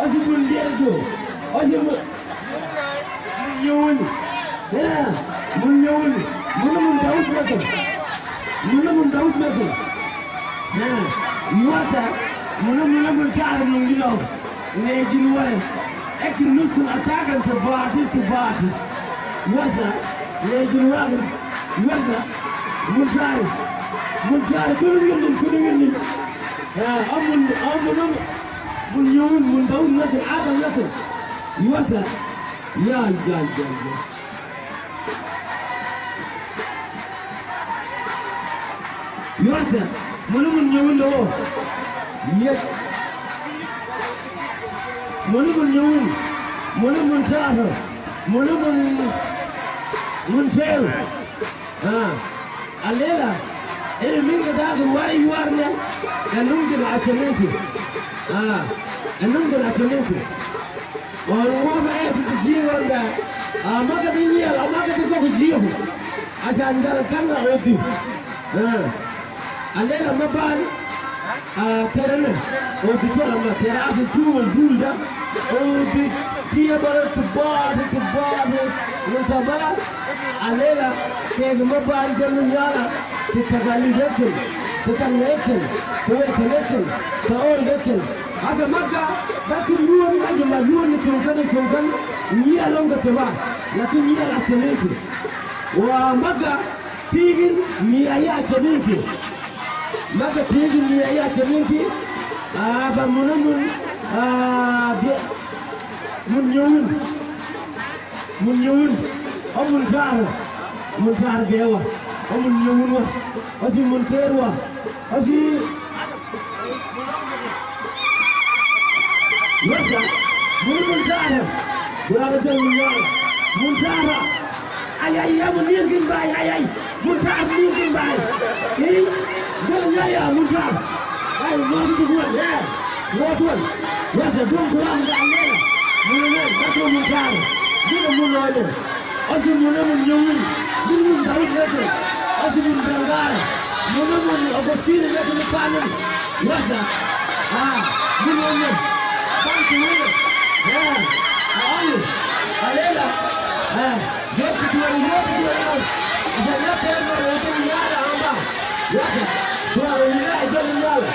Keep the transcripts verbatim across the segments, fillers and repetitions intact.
Mun deedo. Oye, mun, mun ñuul. Ya, mun ñuul. Muna mun Daud Mekon. Muna mun Daud Mekon. Ya, yuasa. Muna, muna mun Daud Mekon. Nejin wai. Ekin nusun atakan ta baati, ta baati. Yuasa. Nejin wai. Yuasa. Mun Daud. Mun Daud. Kunu ngin, kunu ngin. Ya, amun, amun, amun. Mun ñuul, mun Daud Mekon, Adam Mekon. Yuasa. Ya, ya, ya, ya. Yuasa. Muna mun ñuul do. Yes. Muna mun ñuul. Muna mun taha. Muna mun, mun tel. Ah. Alela, e minga dagu wai yuarne, e nunga na atenente. Ah, e nunga na atenente. Wan wama e tu jigo nda. Ah, maka di ñial, ah, maka di koko jigo. Aja andal kanga oti. Ah. Alela maban. Ah, terene, o ti tola ma tera asu tuwa dulda, o ti tia bara tu bade, tu bade, o ta bara, alela, ke ma ban janu yala, ti tagali dekel, ti tang dekel, ti weke dekel, ti ol dekel. Aga maga, baki luon, aga ma luon, ni tungkan, ni tungkan, ni alonga te ba, lakin ni ala seleke. Wa maga, Tigin mi aya atenente. Maga tigin mi aya atenente. Ah, ba muna mun. Ah, be. Mun ñuul. Mun ñuul. O mun taha. Mun taha bewa. O mun ñuul wa. O si mun terwa. O si Wasa, mun, mun taha. Bura da mun ya. Mun taha. Ay, ay, ay, mun nirgin bay, ay, ay. Mun taha, mun nirgin bay. Eh? Mun ya, ya, mun taha. Ay, mun tu kuat, ya. Mun tu. Wasa, dun kuat, ya, ya. Mun, mun, wasa, mun taha. Dun, mun, mun. Asu muna mun ñuul, muna mun Daud Mekon, asu mun Dangara, muna mun Agustin Mekon Panin, wasa, ah, muna mun, bantu muna, ah, alu, alela, ah, yoku tuwa, yoku tuwa, ah, ya na pema, yoku yara, amba, wasa, tuwa, yoku yara,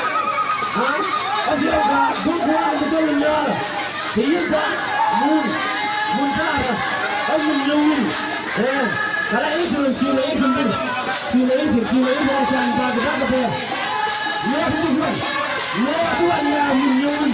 ah, asu yoka, tuwa, yoku yara. Siyinta, mun, mun taha, o mun ñuul. Eh, kala isu, sina isu, sina isu, sina isu, asan ba, ba, ba, ba. Ñuul, ñuul, ñuul, ñuul, ñuul.